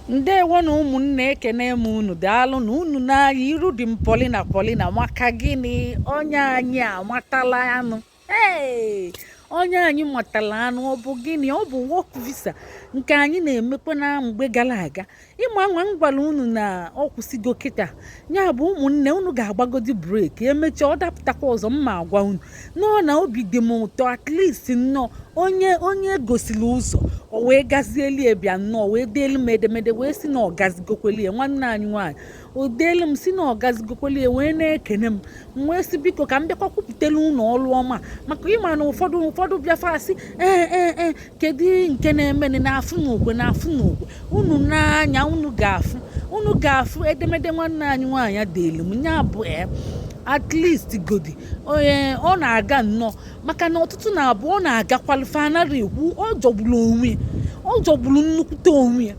Ndewo na ụmụnne, ekene m unu. Daalụ na unu n'anya. Iru dị m polina polina. Maka gịnị? Onye anyị amatala anụ. Ee, onye anyị matala anụ. Ọ bụ gịnị? Ọ bụ work visa nke anyị na-emekwa na mgbe gara aga. Ịma nwa m gwara unu na ọ kwụsịgo kịta. Ya bụ, ụmụnne, unu ga-agbagodi break. Emechaa, ọ dapụtakwa ọzọ, mma agwa unu nọọ na obi dị m ụtọ. At least nnọọ onye gosiri ụzọ, o wee gazielie, bịa nnọọ wee deelu m edemede, wee sị na ọ gazigokwelie. Nwanne anyị nwaanyị o deelu m si na ọ gazigokwelie, wee na-ekene m. M wee sị, biko, ka m bịakwa kwupụtara unu ọrụ ọma, maka ịma na ụfọdụ bịafa asị, Ee, kedu nke na-emeni na-afụ n'okwe, na-afụ n'okwe?" Unu n'anya, unu ga-afụ edemede nwanne anyị nwaanyị deelu m. Ya bụ, at least godi onye ọ na-aga nnọọ, maka na ọtụtụ na-abụ ọ na-agakwalụ, anara ekwu. Ọ jọgburu onwe ya, ọ jọgburu nnukwute onwe ya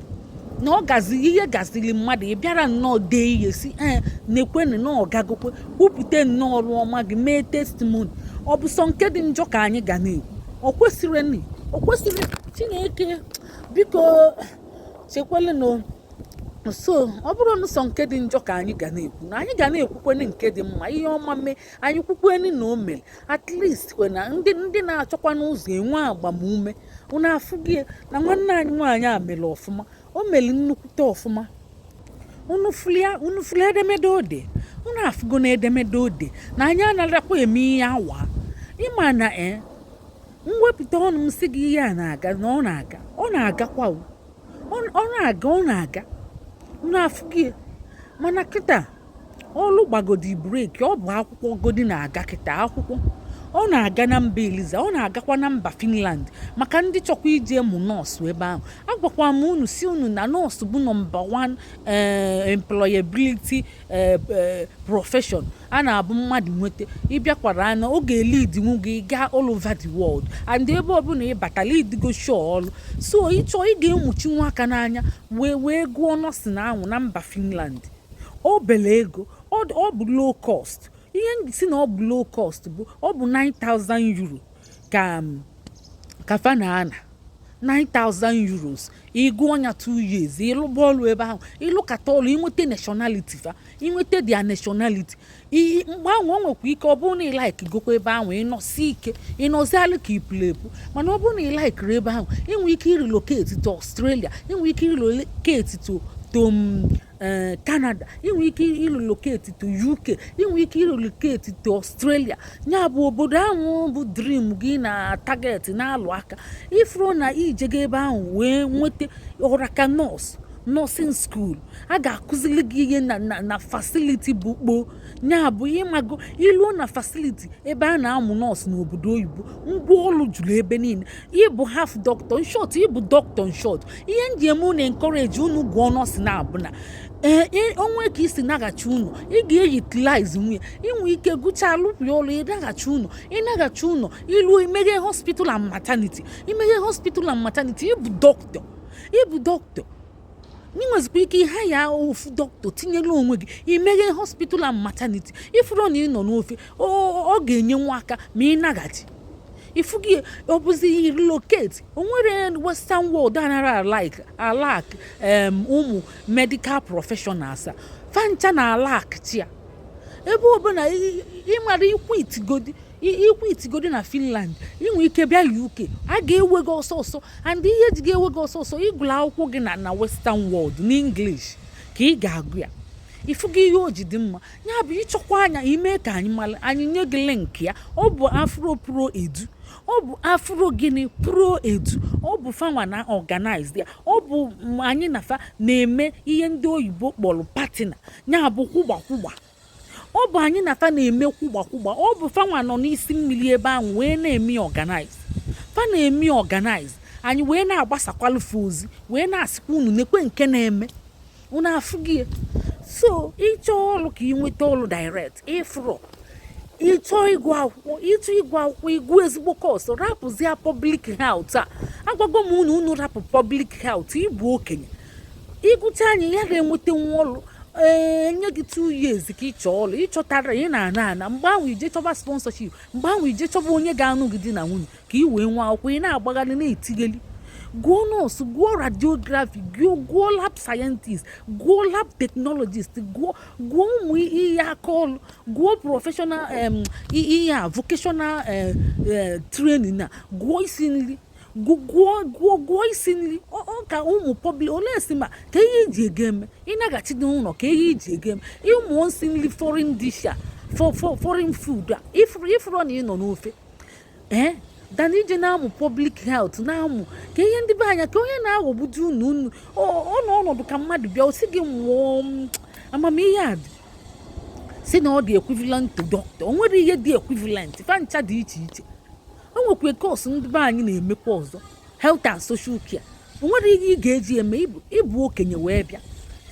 na ọ gaziri ihe gaziri mmadụ. Ị bịara nnọọ dee ihe si, ee, na-ekwenụ na ọ gagokwe, kwupụta nnọọ ọrụ ọma gị, mee testimony. Ọ bụ sọ nke dị njọ ka anyị ga na-ekwu? Ọ kwesịrị, ọ kwesịrị. Chineke, biko chekwelenụ. So ọ bụrụ na sọ nke dị njọ ka anyị ga na-ekwu, na anyị ga na-ekwukwene nke dị mma, ihe ọma mee, anyị kwukwene na o mere. At least kwe na ndị na-achọkwa n'ụzọ enwe agbamume. Unu afụghị na nwanne anyị nwaanyị a mere ọfụma? O mere nnukwute ọfụma. Unu fụlia, unu fụlia edemede ode. Unu afụgo na edemede ode na anyị anaghịkwa eme ihe awa. Ịma na mwepụta ọnụ m sị gị ihe a na-aga, na ọ na-aga, ọ na-agakwa o. Ọ na-aga, ọ na-aga. Unu afụghị? Mana kịta ọlụ gbagodi break. Ọ bụ akwụkwọ godi na-aga kịta. Akwụkwọ ọ na-aga na mba Eliza, ọ na-agakwa na mba Finland, maka ndị chọkwa ije mụ nọọsụ ebe ahụ. Agwakwa m unu si unu na nọọsụ bụ number 1 employability profession a na-abụ mmadụ nweta. Ịbịakwara anya, ọ ga-elidinwu gị gaa all over the world, and ebe ọbụla ị batala, idigo sure ọlụ. So ịchọ, ị ga-emuchi nwa aka n'anya wee gụọ nursing ahụ na mba Finland. O bele ego, ọ bụ low cost. Ihe si na ọ bụ low cost bụ ọ bụ €9000 ka fa na-ana, €9000. Ịgụ ọnya 2 years, ịlụba ọlụ ebe ahụ, ịlụkata ọlụ, inweta nationality fa, inweta their nationality. Mgbe ahụ o nwekwa ike ọ bụrụ na ị like gokwa ebe ahụ, ịnọsi ike, ịnọzialụ ka ipulu epu. Mana ọ bụrụ na ị likiri ebe ahụ, inwe ike irelocate to Australia, inwe ike irelocate to Canada, inwe ike irelocate to UK, inwe ike irelocate to Australia. Ya bụ obodo ahụ bụ dream gị na target na-alụ aka. Ifuru na ijego ebe ahụ wee nweta ọraka nọọsụ, nursing school, a ga-akụziri gị ihe na facility bụ kpoo. Ya bụ, ịmago iluo na facility ebe a na-amụ nọọsụ n'obodo oyibo, ngwa ọrụ juru ebe niile. Ịbụ half doctor, in short, ịbụ doctor. In short, ihe m ji eme unu encourage unu gụọ nọọsụ na-abụ na ee, onwe ka isi naghachi unu, ị ga-eutilize nwunye. Inwe ike gụchaa, alụpụ ọrụ, ịnaghachi unu, ịnaghachi unu, iluo imeghe hospital and maternity. Imeghe hospital and maternity, ịbụ doctor, ịbụ doctor. Ị nwezikwa ike ịha ya ofu dọkịta tinyere onwe gị, imeghe hospital and maternity. Ifuru na ị nọ n'ofe, ọ ga-enye nwa aka ma ị naghachi. Ifu gị, ọ bụzi relocate. O nwere western world anara alike alak ụmụ medical professionals a fancha na alak chia ebe ọbụla. Ịmara ikwu itigodi, ikwu itigodi na Finland, inwe ike bịa UK, a ga-ewe gị ọsọ ọsọ. And ihe eji ga-ewe gị ọsọ ọsọ, ịgụrụ akwụkwọ gị na western world n'English ka ị ga-agụ ya. Ifugo ihe o ji dị mma? Ya bụ, ịchọkwa anya ime ka anyị mara, anyị nye gị link ya. Ọ bụ Afro Pro Edu. Ọ bụ Afro gịnị? Pro Edu. Ọ bụ fanwa na organize ya. Ọ bụ anyị na fa na-eme ihe ndị oyibo kpọrọ partner. Ya bụ kwụgba kwụgba. Ọ bụ anyị na fa na-eme kwụgba kwụgba. Ọ bụ fanwa nọ n'isi mmiri ebe ahụ wee na-eme organize. Fa na-eme organize, anyị wee na-agbasakwalụfe ozi, wee na-asịkwa unu nekwe nke na-eme. Unu afụghị? So ịchọ ọrụ ka ị nweta ọrụ direct, ịfụrọ. Ịchọ ịgụ akwụkwọ, ịchọ ịgụ akwụkwọ, ịgụ ezigbo course. Rapụzia public health a. Agwago m unu, unu rapụ public health. Ịbụ okenye, ịgụcha anya ya ga-enweta nwa ọrụ. Ee, nye gị 2 years ka ị chọọ ọrụ, ịchọtara, ị na-ana ana. Mgbe ahụ ije chọba sponsorship, mgbe ahụ ije chọba onye ga-anụ gị di na nwunye ka ị wee nwa akwụkwọ. Ị na-agbagharị, na-etigheli. Gụọ nọọsụ, gụọ radiography, gụọ lab scientist, gụọ lab technologist, gụọ ụmụ ihe aka ọlụ, gụọ professional ihe a, vocational training a, gụọ isi nri, gụọ gụọ gụọ isi nri. Ọ ka ụmụ public ole si ma ka ihe iji ego eme. Ịnaghachi n'ụlọ, ka ihe iji ego eme, ịmụọ nsi nri, foreign dish a, foreign food a, ifuru na ị nọ n'ofe ee dana ije na-amụ public health, na-amụ ka ihe ndị be anya, ka onye na-aghọgbudu unu. Ọ nọ ọnọdụ ka mmadụ bịa, o si gị mụọ amamihe a dị si na ọ dị equivalent to doctor. O nwere ihe dị equivalent? Fancha dị iche iche. O nwekwa course ndị be anyị na-emekwa ọzọ, health and social care. O nwere ihe ị ga-eji eme ịbụ okenye wee bịa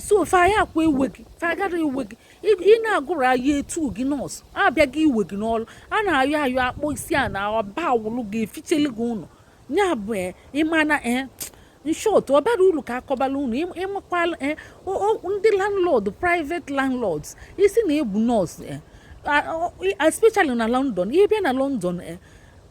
so fa ya akwa ewe gị, fa agara ewe gị. Ị na-agụrụ ayọ etu gị nọọsụ abịaghị iwe gị n'ọrụ, a na-ayọ ayọ akpọ isi a na ọba awụlụ gị, eficheli gị ụlọ ya bụ ịma na in short, ọ bara uru ka akọbala unu. Ịmakwala ndị landlord, private landlords, isi na ebu nọọsụ, especially na London. Ịbịa na London,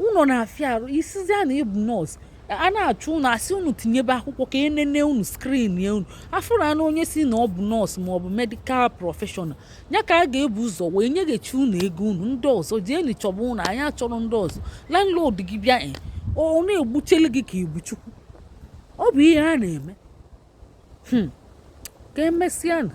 ụlọ na-afịa arụ. Isizia na ebu nọọsụ, a na-achụ unu, asị unu tinyebe akwụkwọ ka enene unu, screen ya unu. Afụrụ anụ onye si na ọ bụ nọọsụ ma ọ bụ medical professional ya ka a ga-ebu ụzọ wee nyeghachi unu ego unu. Ndị ọzọ jee chọba unu, anyị achọrọ ndị ọzọ. Landlord gị bịa, ọ na-egbucheli gị ka igbu chukwu. Ọ bụ ihe a na-eme. Ka emesịa na.